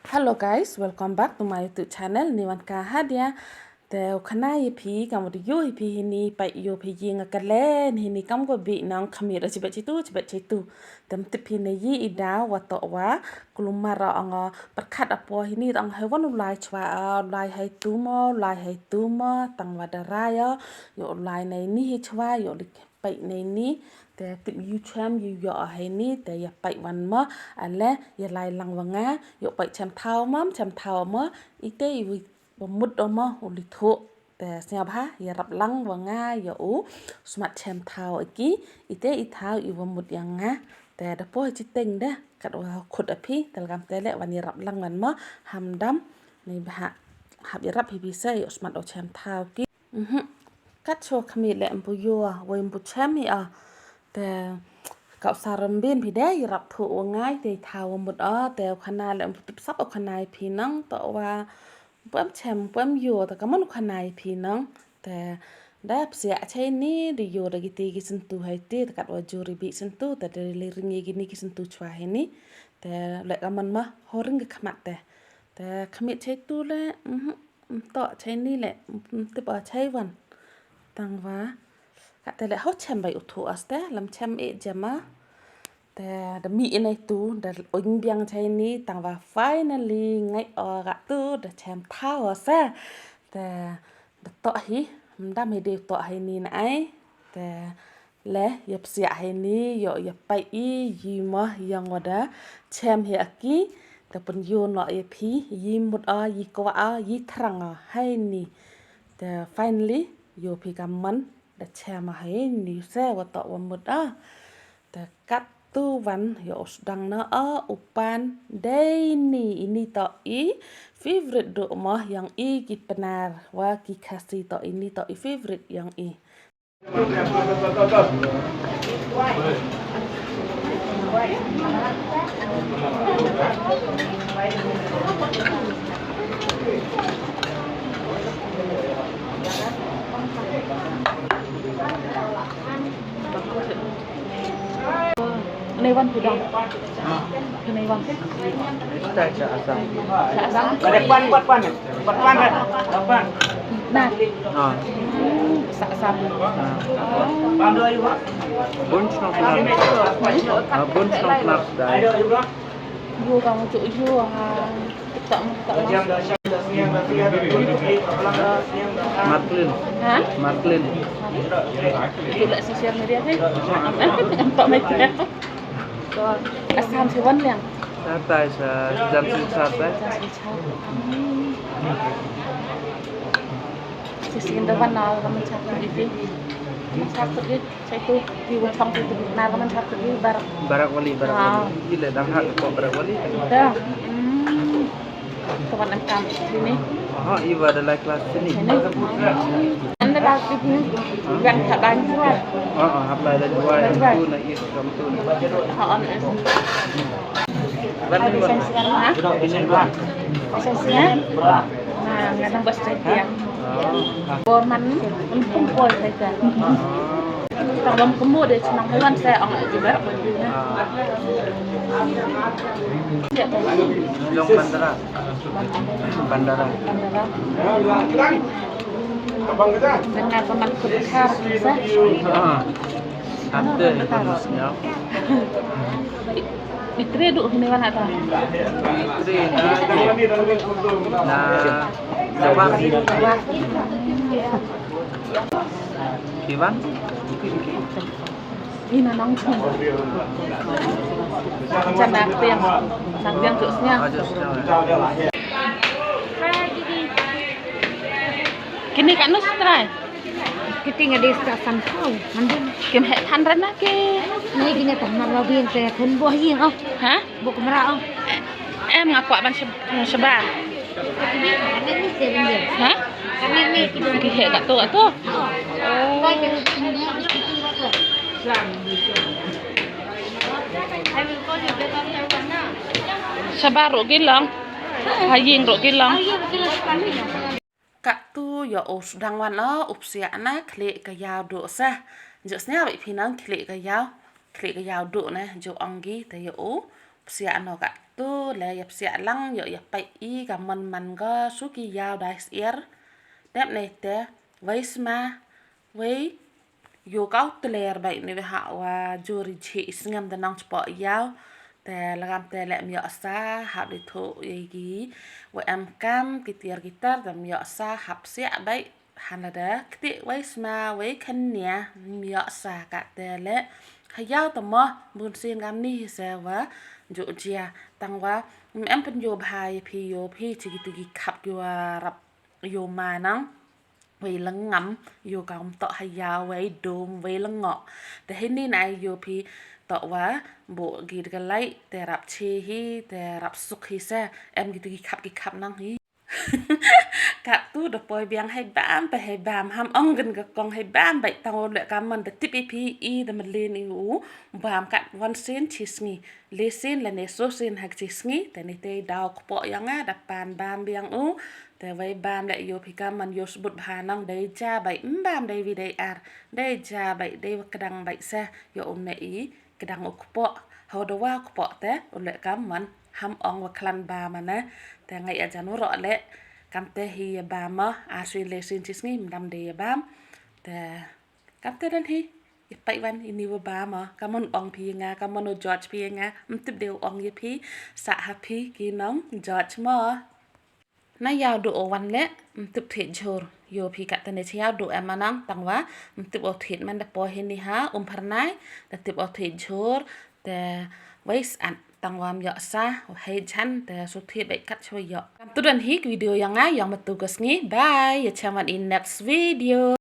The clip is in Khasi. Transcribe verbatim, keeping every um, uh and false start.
Hello guys, welcome back to my YouTube channel, Niwan Ka Hadia. Te u khana ïa phi kam u ïoh ïa phi hini, peit ïoh phi ïing ka len hini kam ko bi nang khmih ra chibet chitu, chibet chitu. Te mtip phi ne yi i daw wa to wa kulumar ong pyrkhat apo hini ong hai wan u lai chwa, u lai hai tu mo, u lai hai tu mo, tang wa da ra ïa, ïoh u lai nei ni hi chwa, ïoh lik peit nei ni, te tip yu chem yu ïoh hai ni, te ïa peit wan mo, ale ïa lai lang wa nga, ïoh peit chem thaw mo, chem thaw mo, ite i wi wa mut o mo u li thuh. Te sngewbha ïa rap lang wa nga ïa u smat chem thaw aki, ite i thaw i wa mut ïa nga. Te da po chi teng de kat wa khut a phi, te lgam te le wan ïa rap lang wan mo, ham dam, nei bha hap ïa rap hi bi se ïa u smat o chem thaw ki. Mhm. Kat shu khmih le mpu ïoh, wei mpu chem hi a. Te ka u sar mbin phi de, i rap thuh wa ngai, te i thaw wa mut a, te u khana le mpu tip sap u khana i phi nang, to wa, pu em chem, pu em ïoh, te ka man u khana i phi nang. Te da psiah chai ni, di ïoh da ki ti ki sentu hai ti, te kat wa juri bi sentu, te da li ringi ki ni ki sentu chwa hai ni. Te le ka man ma, ho ring ki khmat te. Te khmih chai tu le, mhm. Mto chai ni le, mtip a chai wan. Tang wa. Ka te le ho chem bai u thuh as te, lam chem e jema. Te da mi inai tu, da ung biang chai ni, tang wa finally ngai o ka tu, da chem thaw o se. Te da to hi, mdam hi de to hi ni na ai. Te le, ïa psiah hai ni, ïoh ïa peit i, yi mo, ïa ngo da chem hi aki, te pun ïoh no ïa phi, yi mut a, yi kwah a, yi thrang a, hai ni. Te finally, ïoh phi ka man, da chem a hai ni, se wa to wa mut a. Te kat tu wan, ïoh u sdang na a, u pan, dei ni, ini to i, favorite du mo, ïa i ki Pnar, wa ki Khasi to, ini to i favorite ïa i. Nai wan pudang. Nai wan. Ita cha Assam. Cha Assam. Ada pan, pan, pan. Pan, pan, pan. Pan. Na. Ah. Sa Assam. Ah. Bun shnong Pnar. Ah, bun shnong Pnar dai. Yu ka mu chu yu ha. Marklin. Ha? Marklin. Itu lah social media sih. Untuk media. Assam si wan liang. Satai sa jan si satai. Jan si satai. Si sin da wan na ka man satai. Satai. Sai tu, di wa chong tu, na ka man chap tu, bar. Barak Wali, Barak Wali. Ila dang ha ko Barak Wali. Da. Hmm. Teman em kam sini. Aha, iwa da lai kelas sini. Sini. Anda lah sini. Yang tak banyak. Ah, ah, hap lai da dua, yang tu na is kam tu. Ha, on is. Ada sensi kan, ha? Sensi, ha? Nah, ngadang bas saya. Borman, empung pol saja. Tang bam kemu de chnong Taiwan saya ong juga. Long bandara. Bandara. Bandara. Dengan teman kebesar, bisa. Ah. Ada yang terus ya. Itre du hini wan ata. Itre na na na wa. Iwan. Ina nang chung. Chan nak tiang. Nak tiang tu snya. Aja snya. Kini kat nus trai. Kiti nga dei sa san pau, mandun. Kim heh than ran na ki. Nai kini than mar ba bien te than boh yin oh. Ha? Boh kamra oh. Em nga kwah ban shab-, shabar. Ha? Ki heh kat tu, kat tu. Oh. Shabar ruh ki long. Ha ïing ruh ki long. Katto ïa u sdang wan la u psiah na khlieh ka ïaw duh sa. Ju sñiaw bha phi nang khlieh ka ïaw, khlieh ka ïaw duh na ju ong ki te ïa u Psiah no ka tu le ïa psiah lang ïoh ïa peit i ka mon man ka su ki ïaw dai syier. Dep ne te wei sma wei ïoh kau tler bai ne ha wa juri ji i sngem da nang chpo ïaw. Te lagam te le ym ïoh sa hap di thu ïa ki wa em kam ki tiar ki tar da ym ïoh sa hap psiah bai. Han lada kti wei sma wei khan nia ym ïoh sa ka te le ha ïaw ta mo bun sin kam ni hi se wa ju jia tang wa em pyn ïoh bha ïa phi ïoh phi chi ki tu ki khap ki wa rap ïoh ma nang wei lengam ïoh kam to ha ïaw wei dum wei lengo. Te hi ni nai ïoh phi to wa bu gi ka lai te rap chi hi te rap suk hi se em ki tu ki khap ki khap nang hi. Ka tu da poi biang hai bam pa hai bam ham ong gen ka kong hai bam bai tang u le ka man da tip i phi i da mlin i u bam kat wan sin chi sngi le sin le ne so sin ha chi sngi te ni te dau kpo yang a da pan bam biang u te wei bam le ïoh phi ka man ïoh sbut bha nang dei ja bai m bam dei wi dei ar dei ja bai dei wa kedang bai sa ïoh u ne i kedang u kpo ha u da wa kpo te u le ka man ham ong wa klan bam a ne te ngai a jan u ro le kam te hi ïa bam ma a sui le sin chi sngi m dam de ïa bam te kam te dan hi ïa pai wan i ni wa bam ma ka man ong phi nga ka man u George phi nga m tip de u ong ïa phi sa ha phi ki nong George ma. Na ïaw du o wan le m tip thied jhur ïoh phi ka te ne chi ïaw du em ma nang tang wa m tip o thied man da po hi ni ha um phar nai da tip o thied jhur te wei sat tang wa m ïoh sa o hei jan te su thied bai kat chwa ïoh. Kam tu dan hi ki video yang nga yang ma tu ka sngi bye ïa cham wan i next video.